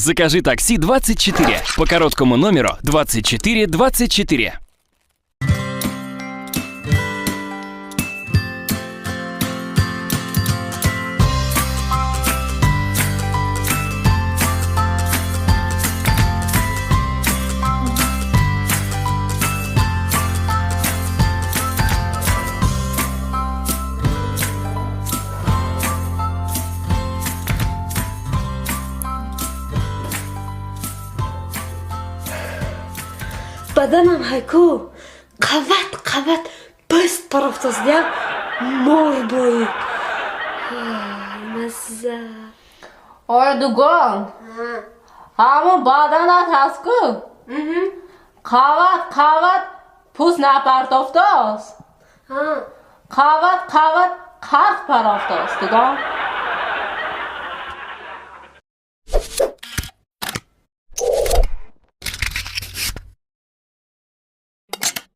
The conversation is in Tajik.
Закажи такси 24 по короткому номеру 24 24. Баданам ҳайку қават қават пӯст парафтосдиям, мор бои мазза. Ой, дугон, ҳамон баданат ҳаст-ку, қават қават пӯст напартофтост, қават қават қарқ парафтост, дугон.